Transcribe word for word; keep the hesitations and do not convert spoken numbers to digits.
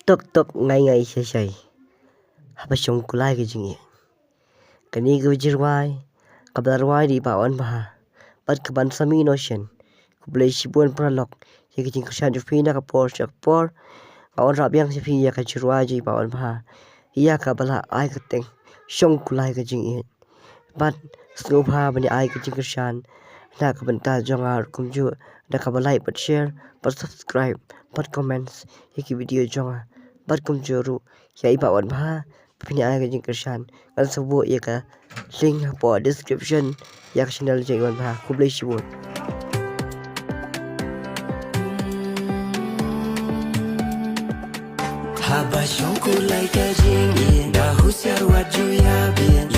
Tok tok ngai ngai shai shai, haba shong kulai ka jingïeit. Kane ka jingrwai kaba la rwai da i Bah Wanbha bad ka Bansami Innocent. Khublei shibun paralok ïa ka jingkyrshan jong phi na ka por sha ka por. Nga wanrah biang sha phi ïa ka jingrwai jong i Bah Wanbha, ïa kaba la ai kyrteng Shong Kulai Ka Jingïeit. Bad sngewbha ban ai ka jingkyrshan na ka bynta jong nga ruh kumjuh da kaba like bad share bad subscribe bad comments ïa ki video jong nga. Bad kumjuh ruh ïa i Bah Wanbha, phin ai ka jingkyrshan, ngan sa buh ïa ka link hapoh description ïa ka channel jong i Wanbha. Khublei shibun. Haba shong kulai ka jingïeit, da husiar wat ju ïa bieit.